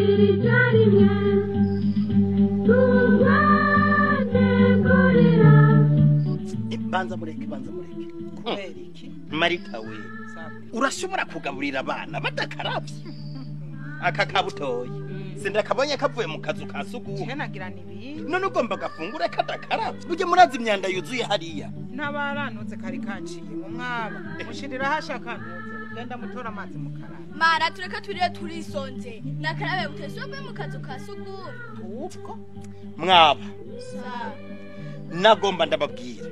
Duhagurukire icyarimwe turwanye korera. Banza mureke, banza mureke. Kubera iki? Marita we, urashobora kugaburira abana badakaravye? Aka kabutoyi sindakabonye kavuye mu kazu ka sugumwe. Je nagira nibindi. None ugomba gafungure kadakaravye? Burya murazi imyanda yuzuye hariya. N'abaranutse kari kanciye mu mwaba mushirira hashaka ntuze genda mutora amazi mukaraba. Mara tureke turire turisonze nakarabe buteswe mu kazu ka sugumwe. Ubwo mwaba Sa. Nagomba ndababwira,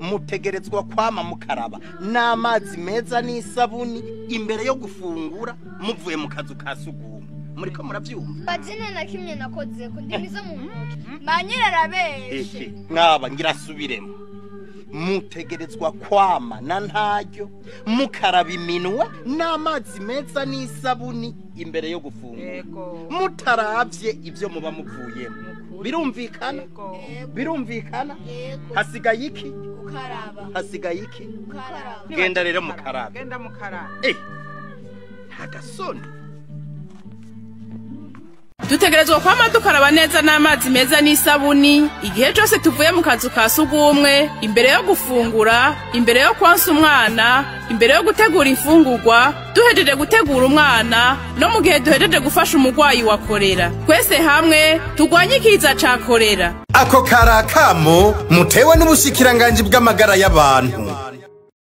mutegerezwa kwama mukaraba n'amazi meza n'isabuni imbere yo gufungura muvuye mu kazu ka sugumwe. Muriko muravyumva? Bazina na kimwe nakoze ko ndimiza mu ntoki. Manyira arabeshe. Ehe, mwaba ngira asubiremo, mutegerezwa kwama na ntaryo mukaraba iminwe n'amazi meza n'isabuni imbere yo gufungura, Yego. mutaravye ivyo muba muvuyemo. Nukuri. Birumvikana? Yego. Birumvikana? Yego. Hasigaye iki? Gukaraba. Hasigaye iki? Gukaraba. Genda rero mukarabe. Genda mukarabe. Eh, ntagasoni. Dutegerezwa kwama dukaraba neza n'amazi meza n'isabuni igihe cyose tuvuye mu kazu ka sugumwe, imbere yo gufungura, imbere yo konsa umwana, imbere yo gutegura imfungurwa, duhejeje gutegura umwana, no mu gihe duhejeje gufasha umurwayi wa korera. Twese hamwe turwanye ikiza ca korera. Ako kari akamo mutewe n'ubushikiranganji bw'amagara y'abantu.